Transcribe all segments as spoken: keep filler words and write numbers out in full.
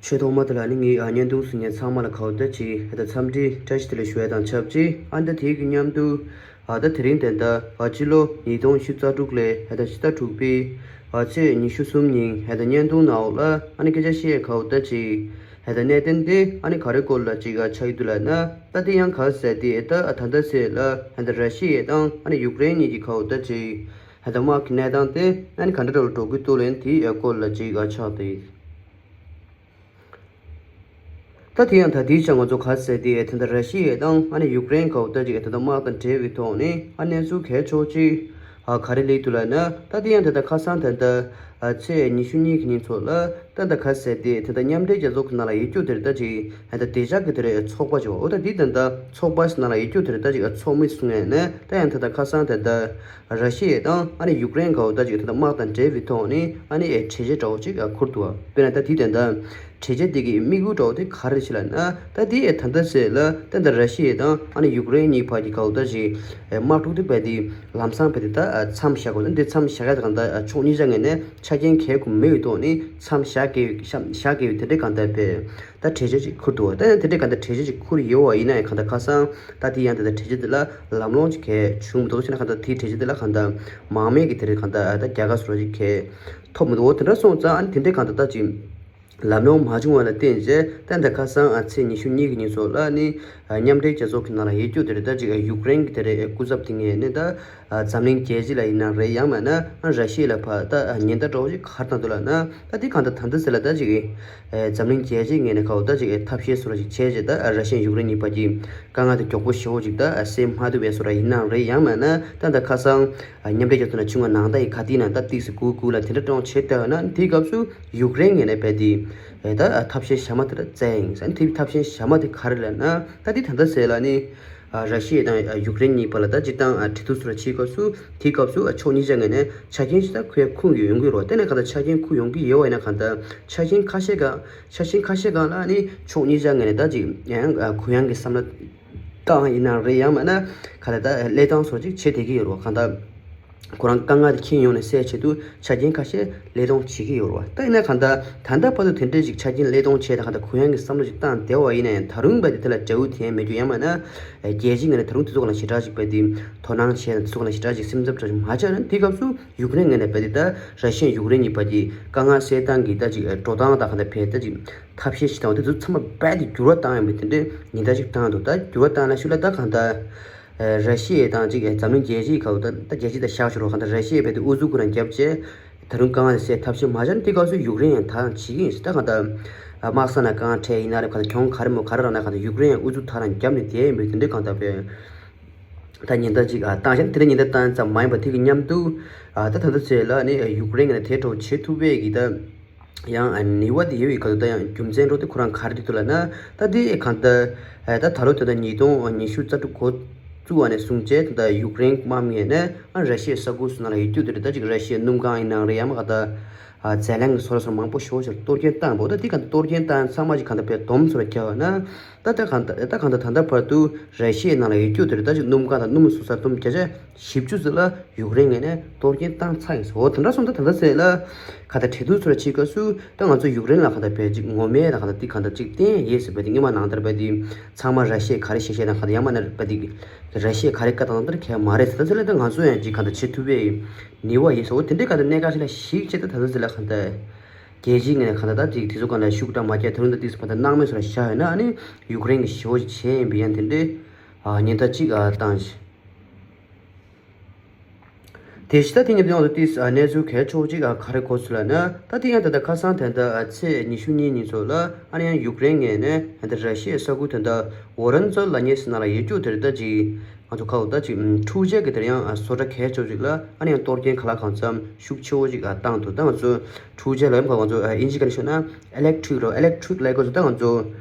ཆོས་ཐོག་མ་དེ་ལ་ནི་ངའི་ཨ་བརྙན་ཐུང་གཟིགས་མཁན་ཚང་མ་ལ་ག་བ་ད་ཅིག་ཧེ་ད་འཚམས་འདྲི་བཀྲ་ཤིས་བདེ་ལེགས་ཞུ་ཡ་དང་ཆབས་ཅིག་ཨ་ད་དེའི་གི་མཉམ་དུ་ཨ་ད་དེ་རིང་དེ་འདྲ་ཨ་སྤྱི་ལོ་ཉིས་སྟོང་ཉི་ཤུ་རྩ་དྲུག་ལོའི་ཧེ་ད་ཕྱི་ཟླ་དྲུག་པའི་ཨ་ཚེས་ཉི་ཤུ་གསུམ་ཉིན་ཧེ་ད་བརྙན་ཐུང་ནང་འོག་ལ་ཨ་ནི་སྐད་ཆ་བཤད་ཡ་ག་བ་ད་ཅིག་ཧེ་ད་གནད་དོན་དེ་ཨ་ནི་ག་རེ་སྐོར་ལ་ཅིག་ཨ་ཆགས་ཡོད་འདུག་ལབ་ན། ད་དེ་ཡང་ག་ཟེར་དེ་ད་ད་ལྟ་ཚེ་ལ་ཧེ་ད་ར་ཤི་ཡ་དང་ཨ་ནི་ཡུཀ་རེན་གཉིས་ཀྱི་ག་བ་ད་ཅིག་ཧེ་ད་དམག་གི་གནས་སྟངས་དེ་ཨ་ནི་ག་འདྲ་འདྲ་བོ་འགྲོ་གི་འདུག་ལབ་ན་དེའི་སྐོར་ལ་ཅིག་ཨ་ཆགས་ཏེ། ད་དེ་ཡང་ད་དེའི་ཆ་ང་ཚོ་ག་ཟེར་དེ་ད་ལྟ་ར་ཤི་ཡ་དང་ཨ་ནི་ཡུཀ་རེན་ག་བ་ད་ཅིག་ད་ལྟ་དམག་དང་འབྲེལ་བའི་ཐོག་ནས་ཨ་གནས་ཚུལ་གལ་ཆེ་ཅིག་ཨ་ག་རེ་སླེབས་འདུག་ལབ་ན། ད་དེ་ཡང་ད་ལྟ་ཁ་སང་ད་ལྟ་ཨ་ཚེས་ཉི་ཤུ་གཉིས་ཀྱི་ཉིན་ཚོ་ལ་ད་ལྟ་ག་ཟེར་དེ་ད་ལྟ་མཉམ་འབྲེལ་རྒྱལ་ཚོགས་ཀྱི་ནང་ལ་ཡོད་རྒྱུ་དེ་རེད། ད་ཅིག་ད་ལྟ་བདེ་འཇགས་ཀྱི་དེ་རེད་ཚོགས་པ་ཅིག་འོ་ད་དེ་ད་ལྟ་ཚོགས་པ་ཞིག་ནང་ལ་ཡོད་རྒྱུ་དེ་རེད། ད་ཅིག་ཚོགས་མི་གསུང་ཡས་ནས་ད་ཡང་ད་ལྟ་ཁ་སང་ད་ལྟ་ར་ཤི་ཡ་དང་ཨ་ནི་ཡུཀ་རེན་ག་བ་ད་ཅིག་ད་ལྟ་དམག་དང་འབྲེལ་བའི་ཐོག་ནས་ཨ་ནི་ཨེ་གྲོས་ཆོད་འདྲ་བོ་ཅིག་ཨ་འཁུར་འདུག་བ། དཔེར་ན་ད་དེ་དེ་འདྲ་གྲོས་ཆོད་དེ་གི་དམིགས་ཡུལ་འདྲ་བོ་དེ་ག་རེ་ཞིག་ལབ་ན། ད་དེ་ཨེ་ད་ལྟ་ཚེ་ལ་ད་ལྟ་ར་ཤི་ཡ་དང་ཨ་ནི་ཡུཀ་རེན་གཉིས་བར་གྱི་ག་བ་ད་ཅིག་ཨེ་དམག་འཁྲུག་དེ་རྦད་དེ་ལམ་སང་རྦད་དེ་ད་ཨ་མཚམས་བཞག་དགོས། ད་འདི་མཚམས་བཞག་ཡ་དེ་གང་ལྟར་ཨ་ཕྱོགས་གཉིས་ཆ་ངོས་ནས་ཆ་རྐྱེན་གལ་ཁུངས་མེད་པའི་ཐོག་ནས་མཚམས་བཞག་དགོས་བཞག་དགོས་པའི་དེ་འདྲའི་གང་ལྟར་བས། ད་གྲོས་ཆོད་ཅིག་འཁུར་འདུག་བ། ད་ཡང་དེ་འདྲའི་གང་ལྟར་གྲོས་ཆོད་ཅིག་འཁུར་ཡོད་པ་ཡིན་ན་ཡང་གང་ལྟར་ཁ་སང་ད་དེ་ཡང་ད་ལྟ་གྲོས་ཆོད་དེ་ལ་ལམ་ལྷོང་ཅིག་གལ་བྱུང་མི་འདུག་ཟེར་ན། གང་ལྟར་དེའི་གྲོས་ཆོད་དེ་ལ་གང་ལྟར་མང་མོས་ཀྱི་དེ་རེད་གང་ལྟར་ད་རྒྱལ་ཁ་བཟོ་འདྲ་ཅིག་གལ་ཐོབ་མི་འདུག་འོ་དེ་འདྲ་སོང་ཙང་ཨ་ནི་དེ་འདྲའི་གང་ལྟར་ད་ཅིག་ལམ་ལྷོང་མ་བྱུང་བ་ལ་བརྟེན་བྱས་ད་ལྟ་ཁ་སང་ཨ་ཚེས་ཉི་ཤུ་གཉིས་ཀྱི་ཉིན་ཚོ་ལ་ནི་མཉམ་འབྲེལ་རྒྱལ་ཚོགས་ཀྱི་ནང་ལ་ཡོད་རྒྱུ་དེ་རེད། ད་ཅིག་ཡུཀ་རེན་གྱི་དེ་རེད་སྐུ་ཚབ་དེ་ངོས་ནས་ད། ཨ་འཛམ་གླིང་རྒྱལ་སྤྱི་ལ་ཡིན་ན་རེད། ཡང་མིན་ན་ཨ་ར་ཤི་ཡ་ལ་ཕར་ད་ཉེན་བརྡ་འདྲ་བོ་ཞིག་ག་རེ་བཏང་འདུག་ལབ་ན། ད་འདི་གང་ལྟར་ད་ལྟ་ཟེར་ལ་ད་ཅིག་ཨེ་འཛམ་གླིང་རྒྱལ་སྤྱིའི་ངོས་ནས་ག་བ་ད་ཅིག་ཨེ་ཐབས་ཤེས་བཟོ་འདྲ་ཞིག་བྱས་རྗེས་ད་ཨ་ར་ཤི་ཡ་ཡུཀ་རེན་གཉིས་བར་གྱི་དཀའ་ངལ་དེ་མགྱོགས་པོ་ཞེ་པོ་ཅིག་ད་ཨ་སེལ་མ་ཐུབ་པའི་བཟོ་འདྲ་ཡིན་ན་རེད། ཡང་མིན་ན་ད་ད་ཁ་སང་ཨ་མཉམ་འབྲེལ་རྒྱལ་ཚོགས་ནང་ཆུང་བ་ནང་ད་ཡི་ག་དེའི་ནང་ད་ཏིག་ཙི་སྒུག་སྒུག་ལ་དེ་འདྲ་སྟོན་བྱེད་བསྡད་ཡོད་ན། དེའི་སྐབས་སུ་ཡུཀ་རེན་ངོས་ནས་རྦད་དེ་ཨེ་ད་ཨ་ཐབས་ཤེས་གཞན་མ་དེ་འདྲ་བཙལ་ཡིན་ཟེར། དེའི་ཐབས་ཤེས་གཞན་མ་དེ་ག་རེ་ལབ་ན། ད་འདི་ད་ལྟ་ཟེར་ལ་ནི། ཨ་ར་ཤི་ཡ་དང་ཨ་ཡུཀ་རེན་གཉིས་བར་ལ་ད་སྤྱིར་བཏང་ཨ་འབྲེལ་གཏུག་སོགས་ལ་ཕྱིན་སྐབས་སུ། དེའི་སྐབས་སུ་ཨ་ཕྱོགས་གཉིས་ཆ་ངོས་ནས་ཆ་རྐྱེན་ཞིག་ད་ཁོས་ཁུར་ཡོང་གི་ཡོད་རེད་བ། དེ་ནས་གང་ལྟར་ཆ་རྐྱེན་ཁུར་ཡོང་གི་ཡོད་པ་ཡིན་ན་གང་ལྟར་ཆ་རྐྱེན་ཁ་ཤས་སྒང་ཆ་རྐྱེན་ཁ་ཤས་སྒང་ལ་ནི་ཕྱོགས་གཉིས་ཆ་ངོས་ནས་ད་ཅིག་ཡང་ཨ་གུ་ཡངས་ཀྱི་བསམ་བློ་བཏང་ཡིན་ན་རེད། ཡང་མིན་ན་གང་ལྟར་ད་གླེང་སྟངས་སོགས་ཅིག་བྱེད་བསྡད་ཀྱི་ཡོད་རེད་བ། གང་ལྟར། ཁོ་རང་དཀའ་ངལ་དེ་འཁྱེར་ཡོང་ནས་སེལ་ཆེད་དུ་ཆ་རྐྱེན་ཁ་ཤས་གླེང་སྟངས་བྱེད་ཀྱི་ཡོད་རེད་བ། ད་ཡིན་ན་གང་ལྟར་ད་ལྟ་བར་དུ་དེ་འདྲའི་ཞིག་ཆ་རྐྱེན་གླེང་སྟངས་བྱས་ད་གང་ལྟར་གུ་ཡངས་ཀྱི་བསམ་བློ་ཞིག་བཏང་བསྡད་པ་ཡིན་ན་ཡང་། ད་རུང་རྦད་དེ་དེ་ལ་འབྲས་བུ་ཐོན་མེད་རྒྱུ། ཡང་མིན་ན་རྒྱལ་སྤྱིའི་ངོས་ནས་ད་རུང་དེ་ཚོ་སྒང་ལ་ཞེ་དྲག་ཅིག་རྦད་དེ་དོ་སྣང་བྱས་ན་དེ་ཚོ་སྒང་ལ་ཞེ་དྲག་ཅིག་སེམས་འཚབ་འདྲ་ཞིག་མ་བྱས་ན། དེའི་སྐབས་སུ་ཡུཀ་རེན་ངོས་ནས་རྦད་དེ་ད་ར་ཤི་ཡ་ཡུཀ་རེན་གཉིས་བར་གྱི་དཀའ་ངལ་སེལ་སྟངས་ཀྱི་ད་ཅིག་འགྲོ་སྟངས་དང་གང་ལྟར་བྱས་ད་ཅིག་ཐབས་ཤེས་ཤིག་དང་དེ་ཚོ་ཚང་མ་རྦད་དེ་འགྱུར་བ་བཏང་ཡོང་བའི་དེ་འདྲའི་ཉེན་བརྡ་ཅིག་བཏང་འདུག་ད་འགྱུར་བ་བཏང་ན་ཤུགས་ལ་ད་གང་ལྟར། ཨ་ར་ཤི་ཡ་དང་གཅིག་ཨ་འཛམ་གླིང་རྒྱལ་སྤྱིའི་ཁ་ཐུག་ད་ད་རྒྱལ་སྤྱི་ད་བཞག་ཆོག་རོགས། གང་ལྟར་ར་ཤི་ཡས་རྦད་དེ་ཨུ་ཚུགས་ཁོ་རང་བརྒྱབ་བྱས་ད་རུང་དཀའ་ངལ་སེལ་ཐབས་ཤེས་མ་བྱས་ན། དེ་སྐབས་སུ་ཡུཀ་རེན་ཡང་ད་བྱེད་ཀྱི་ཡིན་ཟེར། ད་གང་ལྟར་ཨ་དམག་ས་ན་དཀའ་ངལ་འཕྲད་ཡིན་ན་རེད། གང་ལྟར་གྱོང་ག་རེ་མོ་ག་རེ་རག་ན་གང་ལྟར་ཡུཀ་རེན་ཡང་ཨུ་ཚུགས་ད་རང་བརྒྱབ་ནས་བསྡད་ཡིན་པས། དེ་འདྲའི་གང་ལྟར་བས་ད་ཉེན་བརྡ་ཅིག་ཨ་བཏང་བྱས། དེ་འདྲའི་ཉེན་བརྡ་བཏང་ཙམ་མ་ཡིན་པ་དེ་གི་མཉམ་དུ་ཨ་ད་ད་ལྟ་ཚེ་ལ་ནི་ཡུཀ་རེན་གྱི་ནས་དེ་འདྲ་བྱེད་ཐུབ་པའི་གི་ད། ཡང་ནུས་པ་དེ་ཡོད་པའི་ཁ་ཐུག་ད་ཡང་རྒྱུ་མཚན་འདྲ་བོ་དེ་ཁོ་རང་ག་རེ་འདུག་ལབ་ན། ད་དེ་གང་ལྟར་ད་ད་ལོ་དེ་ད་ཉིས་སྟོང་ཉི་ཤུ་རྩ་དྲུག་འགོ་བཙུགས་པ་ནས་བཟུང་བྱས་ད་ཡུཀ་རེན་དམག་མི་ནས་ཨ་ར་ཤི་ཡའི་ས་ཁུལ་སོགས་ནང་ལ་ཡོད་རྒྱུ་དེ་རེད། ད་ཅིག་ར་ཤི་ཡའི་སྣུམ་ཁང་ཡིན་ནའང་རེད། ཡང་མིན་གང་ལྟར་ཨ་ཟས་ལྷན་གྱི་བཟོ་གྲྭ་སོགས་མང་པོ་ཞེ་པོ་ཅིག་གཏོར་སྐྱོན་བཏང་འདུག་ད་དེ་གང་ལྟར་གཏོར་སྐྱོན་བཏང་ཚང་མ་ཅིག་གང་ལྟར་བས་སྡོམ་སོགས་ལ་བརྒྱབ་པ་ན། ད་ལྟ་གང་ལྟར་ད་གང་ལྟར་ད་ལྟ་བར་དུ་ར་ཤི་ཡའི་ནང་ལ་ཡོད་རྒྱུ་དེ་རེད། ད་ཅིག་སྣུམ་ཁང་དང་སྣུམ་བཟོ་ས་སྡོམ་བརྒྱ་ཆ་བཞི་བཅུ་ཙམ་ལ་ཡུཀ་རེན་ངོས་ནས་གཏོར་སྐྱོན་བཏང་ཚར་ཡིན་ཟེར། འོ་དེ་འདྲ་སོང་ཙང་ད་ལྟ་ཚེ་ལ་ག་ད་འབྲེལ་གཏུག་ཚོ་ལ་ཕྱིན་སྐབས་སུ་ད་ང་ཚོ་ཡུཀ་རེན་ལ་ག་ད་བས་ཅིག་ངོ་མས་ད་ག་ད་ཏིག་ག་ད་ཅིག་བསྟན་ཡས་ཟེར་བས་ཏེ། སྔོན་མ་ནང་ལྟར་བས་ཏེ་ཚང་མ་ར་ཤི་ཡས་ག་རེ་བཤད་བཤད་ན་ག་ད་ཡང་མིན་ན་བས་ཏེ་ར་ཤི་ཡས་ག་རེ་བཀའ་བཏང་ན་ད་ག་མ་རེད་ཟེར། ད་ཚེ་ལ་ད་ང་ཚོ་ཡང་ཅིག་ག་ད་བྱེད་ཐུབ་པའི་ནུས་པ་ཡོད་ཟེར། འོ་དེ་འདྲའི་ག་ད་གནད་འགག་ཅིག་ལ་གཞིགས་བྱས་ད་ད་ལྟ་ཚེ་ལ་ག་ད་རྒྱལ་སྤྱིའི་ངོས་ནས་ག་ད་ད་ཅིག་དེ་ཚོ་ག་ད་ཤུགས་དྲག་མ་བརྒྱབ། ད་རུང་ད་ཏིག་ཙམ་ད་སྣང་མེད་བཟོ་འདྲ་བཞག་ཡོད་ན། ཨ་ནི་ཡུཀ་རེན་གྱི་ཞེ་པོ་ཅིག་བྱས་ཡིན་པས་ཡང་དེ་འདྲའི་ཨ་ཉེན་བརྡ་ཅིག་ཨ་བཏང་ཞིང་། དེ་བཞིན་ད་དེ་ཉིན་དེ་ང་ཚོ་ཏིས་ཨ་གནས་ཚུལ་གལ་ཆེ་བོ་ཅིག་ཨ་ག་རེ་གོ་སོང་ལབ་ན། ད་དེ་ཡང་ད་ལྟ་ཁ་སང་དེ་འདྲ་ཨ་ཚེས་ཉི་ཤུ་གཉིས་ཉིན་ཚོ་ལ་ཨ་ནི་ཡང་ཡུཀ་རེན་ངོས་ནས་ད་ལྟ་ར་ཤི་ཡའི་ས་ཁུལ་དེ་འདྲ་ཝོ་རན་ཙལ་ལབ་མཁན་ཞིག་ནང་ལ་ཡོད་རྒྱུ་དེ་རེད། ད་ཅིག་ང་ཚོ་ཁ་འོ་ད་ཅིག་འཕྲུལ་ཆས་ཀྱི་དེར་ཡང་ཨ་བཟོ་གྲྭ་གལ་ཆེ་བོ་ཅིག་ལ་ཨ་ནི་ཡང་གཏོར་སྐྱོན་ག་ལ་གང་འཚམ་ཤུགས་ཆེ་བོ་ཅིག་ཨ་བཏང་འདུག་ད་ང་ཚོ་འཕྲུལ་ཆས་ལ་ཡང་ཁ་ང་ཚོ་ཨ་དབྱིན་ཇི་སྐད་ནས་ཤོད་ན་ཨི་ལེག་ཊི་རིག་རོ། ཨི་ལེག་ཊི་རིག་ལབ་དགོས་སུ་ད་ང་ཚོ་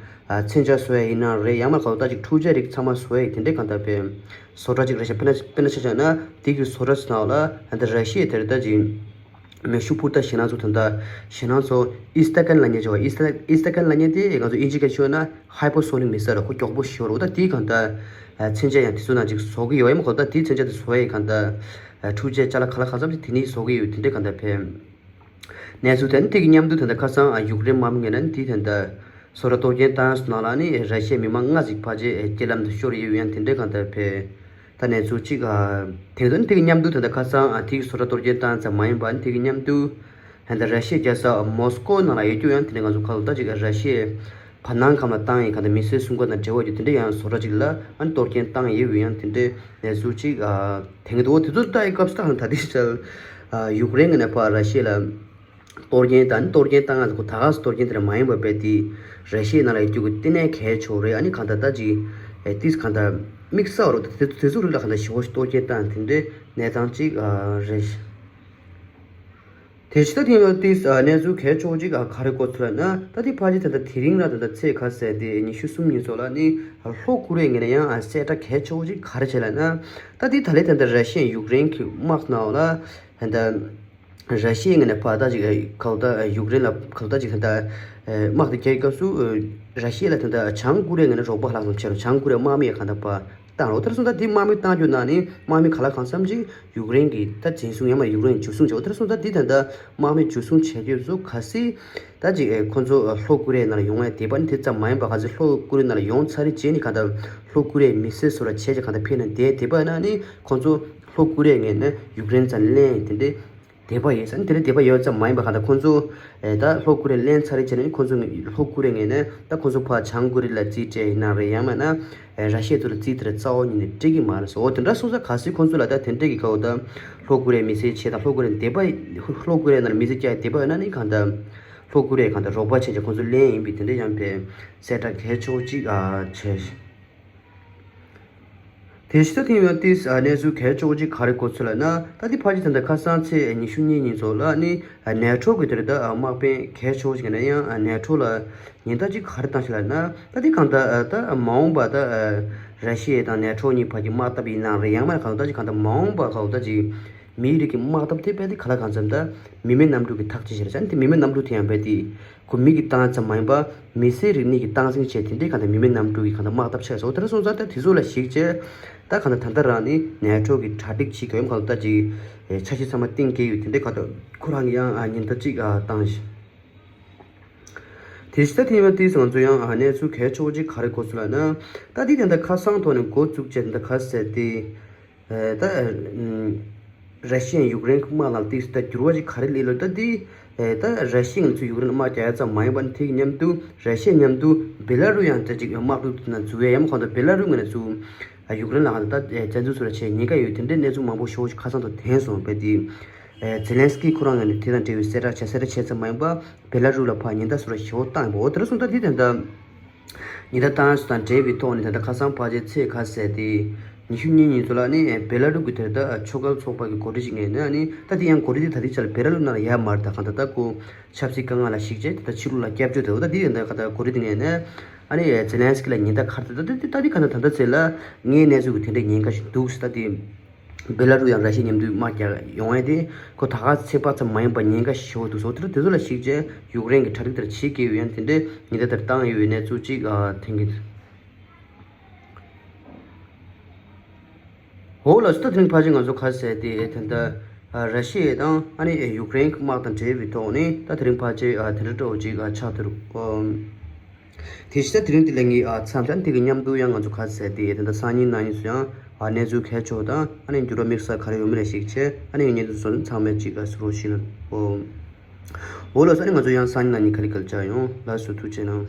ཨ་མཚོན་ཆ་བཟོ་ཡ་ཡིན་ན་རེད། ཡང་མ་ཁ་འོ་ད་ཅིག་འཕྲུལ་ཆས་རིགས་ཚང་མ་བཟོ་ཡ་དེ་འདྲའི་གང་ལྟར་བས། བཟོ་གྲྭ་ཅིག་རེད་ཤག་དཔེར་ན་དཔེར་ན་ཆ་བཞག་ན་དེ་གི་བཟོ་གྲྭ་ཚོ་ནང་ལ་ད་ར་ཤི་ཡ་དེར་ད་ཅིག་མེ་ཤུགས་འཕུར་མདའ་ཞེད་སྣང་ཚོ་དང་། ད་ཞེད་སྣང་ཚོ་ཨི་སི་ཏ་ཀན་ལབ་མཁན་ཅིག་ཡོད་པ། ཨི་སི་ཏ་ཨི་སི་ཏ་ཀན་ལབ་མཁན་དེ་ང་ཚོ་དབྱིན་ཇི་སྐད་ཤོད་ན་ཧའི་པར་སོ་ནིག་མི་སེལ་རེད། ཁོ་མགྱོགས་པོ་ཞེ་པོ་རེད། ད་དེའི་གང་ལྟར་མཚོན་ཆ་ཡང་དེ་ཚོ་ནང་ཅིག་བཟོ་གི་ཡོད་ཡ་མ་ཁོ། ད་དེའི་མཚོན་ཆ་དེ་བཟོ་ཡ་གང་ལྟར་འཕྲུལ་ཆས་ཅ་ལག་ག་ལ་གང་འཚམ་ཅིག་དེ་ནས་བཟོ་གི་ཡོད། དེ་འདྲའི་གང་ལྟར་ཕན། གནས་ཚུལ་དེ་ནི་དེ་གི་མཉམ་དུ་ད་ལྟ་ཁ་སང་ཡུཀ་རེན་དམག་མི་ངོས་ནས་དེ་ད་ལྟ་སོ་སོར་གཏོར་སྐྱོན་བཏང་སོང་ནང་ལ་ནི་ར་ཤི་ཡའི་མི་མང་ལྔ་ཞིག་ཕལ་ཆེར་རྐྱེན་ལམ་དུ་ཤོར་ཡོད་ཡང་དེ་འདྲའི་གང་ལྟར་བས་ད་གནས་ཚུལ་གཅིག་དེ་ཚོ་ནི་དེ་གི་མཉམ་དུ་ད་ལྟ་ཁ་སང་དེ་གི་སོ་སོར་གཏོར་སྐྱོན་བཏང་ཙམ་མ་ཡིན་པ་ནི་དེ་གི་མཉམ་དུ་ད་ལྟ་ར་ཤི་ཡའི་རྒྱལ་ས་མོ་སི་ཀོ་ནང་ལ་ཡོད་རྒྱུ་ཡང་དེ་འདྲའི་ང་ཚོ་ཁ་ལོ་ད་ཅིག་ར་ཤི་ཡའི་བར་སྣང་ཁམས་ལ་བཏང་ཡིན་གང་ལྟར་མི་སེར་སྲུང་སྐར་དང་འབྲེལ་བ་ཡོད་དེ་འདྲའི་ཡང་བཟོ་གྲྭ་ཅིག་ལ་ཨ་ནི་གཏོར་སྐྱོན་བཏང་ཡོད་ཡང་དེ་འདྲའི་གནས་ཚུལ་ཅིག་དེང་གི་འདུག་དེ་ཚོ་ལྟ་ཡི་སྐབས་སུ་ད་ད་ལྟའི་ཆར་ཡུཀ་རེན་གྱི་ནས་ཕར་ར་ཤི་ཡ་ལ་གཏོར་སྐྱོན་དང་གཏོར་སྐྱོན་བཏང་ཡང་ཁོ་ད་ག་སུ་གཏོར་སྐྱོན་དེ་འདྲ་མ་ཡིན་པ་རྦད་དེ་ར་ཤི་ཡའི་ནང་ལ་ཡོད་རྒྱུ་གི་བསྟི་གནས་གལ་ཆེ་བོ་རེད། ཨ་ནི་གང་ལྟར་ད་ཅིག་ཏིས་གང་ལྟར་དམིགས་བསལ་བ་རུ་དེ་དེ་ཚོ་རིགས་ལ་གང་ལྟར་ཞེ་པོ་ཞིག་གཏོར་སྐྱོན་བཏང་དེ་འདྲའི་གནས་སྟངས་ཅིག་རེད། དེ་ཕྱི་ད་ཐེངས་ལ་ཏིས་གནས་ཚུལ་གལ་ཆེ་བོ་ཅིག་ག་རེ་གོ་ཚུལ་ལ་ན་ད་དེ་ཕལ་ཆེར་ད་ལྟ་དེ་རིང་ལ་ད་ལྟ་ཚེས་ག་ཟེར་དེ་ཉི་ཤུ་གསུམ་ཉིན་ཚོ་ལ་ནི་ལྷོ་ཀོ་རི་ཡའི་ངོས་ནས་ཡང་གསལ་བསྒྲགས་གལ་ཆེ་བོ་ཅིག་ག་རེ་བྱས་ལ་ན་ད་དེ་ད་ལྟའི་ད་ལྟ་ར་ཤི་ཡ་ཡུཀ་རེན་གྱི་དམག་ནང་ལ་ད་ལྟ་ར་ཤི་ཡའི་ངོས་ནས་ཕར་ད་ཅིག་ག་ད་ཡུཀ་རེན་ལ་ག་ད་ཅིག་ད་དམག་དེ་རྒྱག་སྐབས་སུ་ར་ཤི་ཡ་ལ་ད་ལྟ་བྱང་ཀོ་རི་ཡའི་ངོས་ནས་རོགས་པ་ལྷག་ཙམ་བྱས་རོགས་བྱང་ཀོ་རི་ཡའི་དམག་མི་ཡ་ག་ད་ཕར་བཏང་རོགས། དེར་སོང་ད་དེ་དམག་མི་བཏང་རྒྱུ་ན་ནི་དམག་མི་ག་ལ་གང་འཚམ་ཅིག་ཡུཀ་རེན་གྱི་ད་འཛིན་བཟུང་ཡང་མ་ཡུཀ་རེན་འཇུ་བཟུང་བྱས། དེར་སོང་ད་དེ་ད་ལྟ་དམག་མི་འཇུ་བཟུང་བྱས་རྒྱུ་སུ་ག་སྲིད་ད་ཅིག་ཁོ་ཚོ་ལྷོ་ཀོ་རི་ཡའི་ནང་ལ་ཡོང་བའི་དེ་པ་ནི་དེ་ཙམ་མ་ཡིན་པ་ག་ཚོད་ལྷོ་ཀོ་རི་ཡའི་ནང་ལ་ཡོང་ཚར་རེད་བྱས་ནི་ག་ད་ལྷོ་ཀོ་རི་ཡའི་མི་སེར་སོ་ར་བྱས་ཀྱི་ག་ད་ཕེབས་ནས་བསྡད་དེ་པ་ན་ནི་ཁོ་ཚོ་ལྷོ་ཀོ་རི་ཡའི་ངོས་ནས་ཡུཀ་རེན་ཙམ་ལེན་དེ་འདྲའི་དད་པ་ཡོད་ས་ནི་དེ་འདྲའི་དད་པ་ཡོད་ཙམ་མ་ཡིན་པ་གང་ལྟར་ཁོང་ཚོ་ད་ལྷོ་ཀོ་རི་ཡ་ལེན་ཚར་རེད་བྱས་ནས་ཁོང་ཚོ་ལྷོ་ཀོ་རི་ཡའི་ངོས་ནས་ད་ཁོང་ཚོ་ཕར་བྱང་ཀོ་རི་ཡ་ལ་རྩིས་སྤྲད་ཡིན་ན་རེད་ཡང་མིན་ན་ར་ཤི་ཡ་ཚོ་ལ་རྩིས་དེ་འདྲ་རྩ་བ་ཉིད་ནས་སྤྲད་ཀྱི་མ་རེད་ཟེར། འོ་དེ་འདྲ་སོང་ཙང་གལ་སྲིད་ཁོང་ཚོ་ལ་ད་དེ་འདྲའི་གི་ཁ་འོ་ད་ལྷོ་ཀོ་རི་ཡའི་མི་སེར་བྱས་དང་ལྷོ་ཀོ་རི་ཡའི་དད་པ་ལྷོ་ཀོ་རི་ཡའི་ནང་ལ་མི་སེར་བསྐྱལ་དད་པ་ཡོད་ན་ནི་གང་ལྟར་ལྷོ་ཀོ་རི་ཡས་གང་ལྟར་རོགས་པ་བྱས་ཀྱང་ཁོང་ཚོ་ལེན་ཡིན་པའི་དེ་འདྲ་ཡང་བས་གསལ་བསྒྲགས་གལ་ཆེ་བོ་གཅིག་བྱས། དེ་ཕྱི་ད་ཐེངས་ཡང་ཏིས་གནས་ཚུལ་གལ་ཆེ་བོ་གཅིག་ག་རེ་གོ་ཚུལ་ལ་ན་ད་དེ་ཕལ་ཆེར་ད་ལྟ་ཁ་སང་ཚེས་ཉི་ཤུ་གཉིས་ཉིན་ཚོ་ལ་ནི་ནེ་ཊོ་གི་དེར་ད་དམག་དཔོན་གལ་ཆེ་བོ་ཞིག་ཡིན་ན་ཡང་ནེ་ཊོ་ལ་ཉེན་བརྡ་གཅིག་ག་རེ་བཏང་ཞིག་ལ་ན་ད་དེ་གང་ལྟར་ད་མ་འོངས་པ་ད་ར་ཤི་ཡ་དང་ནེ་ཊོ་གཉིས་བར་གྱི་དམག་འཐབ་ཡིན་ནའང་རེད་ཡང་མ་གང་ལྟར་ཅིག་གང་ལྟར་མ་འོངས་པ་གང་ལྟར་ཅིག་མིའི་རིགས་ཀྱི་དམག་འཐབ་དེ་རྦད་དེ་ག་ལ་གང་འཚམ་ད་མི་མེད་གནམ་གྲུ་གི་ཐག་གཅོད་བྱས་རེད་ཟེར་ན་དེ་མི་མེད་གནམ་གྲུ་དེ་ཡང་རྦད་དེ། ཁོ་མི་གིས་བཏང་ཙམ་མ་ཡིན་པ་མི་སེར་རིག་གནས་ཀྱིས་སྟངས་འཛིན་བྱས་དེ་འདྲའི་གང་ལྟར་མི་མེད་གནམ་གྲུ་གིས་གང་ལྟར་དམག་འཐབ་ཆགས་སོང་། དེ་འདྲ་སོང་ཙང་ད་དེ་ཚོ་ལ་གཞིགས་བྱས་ད་གང་ལྟར་ད་ལྟ་རང་ནི་ནེ་ཊོ་གི་གྲ་སྒྲིག་བྱེད་དགོས་ཡོད་གང་ལྟར་ཅིག་འཆར་གཞི་ཚང་མ་གཏན་འཁེལ་ཡོད་དེ་འདྲའི་གང་ལྟར་ཁོ་རང་གི་ཡང་ཉེན་བརྡ་གཅིག་བཏང་ཞིང་། དེ་ཕྱི་ད་ཐེངས་མ་དེས་ང་ཚོ་ཡང་གནས་ཚུལ་གལ་ཆེ་བོ་གཅིག་ག་རེ་གོ་ཚུལ་ལ་ན་ད་དེ་དེ་འདྲ་ཁ་སང་ཐོག་ནས་འགོ་བཙུགས་བྱས་དེ་འདྲ་ག་ཟེར་ཏེ། ད་ར་ཤི་ཡ་ཡུཀ་རེན་གྱི་དམག་ནང་ཏིས་ད་འགྱུར་བ་ཞིག་ག་རེ་སླེབས་ལོ་ད་འདི་ད་ར་ཤི་ཡ་ང་ཚོ་ཡུཀ་རེན་དམག་རྒྱག་ཡ་ཙམ་མ་ཡིན་པ་ནི་དེ་གི་མཉམ་དུ་ར་ཤི་ཡ་མཉམ་དུ་བེ་ལ་རུ་ཡང་ད་ཅིག་དམག་འཁྲུག་ནང་འཛུལ་བའི་ཡ་མ་གང་ལྟར་བེ་ལ་རུ་ངོས་ནས་ཚུར་ཡུཀ་རེན་ལ་ང་ད་བཙན་འཛུལ་ཚུར་བྱས་ཉེན་ཁ་ཡོད་དེ་འདྲའི་གནས་ཚུལ་མང་པོ་ཤོག་ཁ་སང་དུ་ཐོན་སོང་བས་དེ་ཛེ་ལན་སི་ཀི་ཁོ་རང་ངོས་ནས་དེ་དང་འབྲེལ་བའི་གསལ་བསྒྲགས་བྱས་གསལ་བསྒྲགས་བྱས་ཙམ་མ་ཡིན་པ་བེ་ལ་རུ་ལ་ཕར་ཉེན་བརྡ་ཚུར་ཞེ་པོ་བཏང་ཡོད་པ་འོ་དེ་འདྲ་སོང་ད་འདི་དེ་འདྲ། ཉེན་བརྡ་བཏང་སོང་དང་འབྲེལ་བའི་ཐོག་ནས་ད་ལྟ་ཁ་སང་ཕལ་ཆེར་ཚེས་ག་ཟེར་ཏེ་ཉི་ཤུ་གཉིས་ཉིན་ཚོ་ལ་ནི་བེ་ལ་རུ་གི་དེར་ད་ཆོལ་ཁ་ཚོགས་པ་གི་འགོ་ཁྲིད་ཅིག་ངོས་ནས་ནི་ད་དེ་ཡང་འགོ་ཁྲིད་དེ་ད་ལྟའི་ཆར་བེ་ལ་རུ་ནང་ལ་ཡོད་མ་རེད། ད་གང་ད་ད་ཁོ་ཆབ་སྲིད་དཀའ་ངལ་ལ་གཞིགས་བྱས་ད་ལྟ་ཕྱི་ལོགས་ལ་སྐྱབས་བཅོལ་དེ་འོ་ད་དེ་ཡང་ད་ག་ད་འགོ་ཁྲིད་དེ་ངོས་ནས་ཨ་ནི་ཛེ་ལན་སི་ཀི་ལ་ཉེན་བརྡ་ག་རེ་ད་ད་ད་དེ་གང་ད་ད་ད་ཚེ་ལ་ངའི་གནས་ཚུལ་གི་དེ་འདྲའི་ཉེན་ཁ་ཞིག་འདུག་ཟེར་ད་དེ། བེ་ལ་རུ་ཡང་ར་ཤི་ཡ་མཉམ་དུ་དམག་རྒྱག་ཡོང་ཡས་དེ་ཁོ་ད་ག་ཚེ་དཔག་ཙམ་མ་ཡིན་པར་ཉེན་ཁ་ཞེ་པོ་འདུག་ཟེར། དེ་ཚོ་ལ་གཞིགས་བྱས་ཡུཀ་རེན་གྱི་གྲ་སྒྲིག་དེར་བྱེད་ཀྱི་ཡོད་ཡང་དེ་འདྲའི་ཉེན་བརྡ་དེར་བཏང་ཡོད་པའི་གནས་ཚུལ་གཅིག་ཐོན་གྱི་འདུག་འོ་ལགས་སོ། ད་དེ་རིང་ཕལ་ཆེར་ང་ཚོ་ག་རེ་ཟེར་དེ་ད་ལྟ་ར་ཤི་ཡ་དང་ཨ་ནི་ཡུཀ་རེན་གྱི་དམག་དང་འབྲེལ་བའི་ཐོག་ནས་ད་དེ་རིང་ཕལ་ཆེར་དེ་འདྲ་འདྲ་བོ་གཅིག་ཆགས་ཐུབ་རེད། དེ་ཕྱི་ད་དེ་རིང་འདི་ལ་ངས་ཨ་མཚམས་བཞག་འདི་གི་མཉམ་དུ་ཡང་ང་ཚོ་ག་རེ་ཟེར་དེ་ད་ལྟ་སང་ཉིན་གནངས་ཉིན་སུ་ཡང་ཨ་གནས་ཚུལ་གལ་ཆེ་བ་དང་ཨ་ནི་འགྱུར་བ་དམིགས་བསལ་ག་རེ་ཡོད་མེད་ལ་གཞིགས་བྱས་ཨ་ནི་ངས་ཉིན་དུ་ཚོ་ཚང་མས་གཅིག་ག་ཟེར་རོགས་ཞུས་ན། ཨོ། འོ་ལགས་སོ། ཨ་ནི་ང་ཚོ་ཡང་སང་ཉིན་གནངས་ཉིན་ག་རེ་ག་རེ་བྱ་ཡོང་། ལགས་སོ། ཐུགས་རྗེ་གནང་།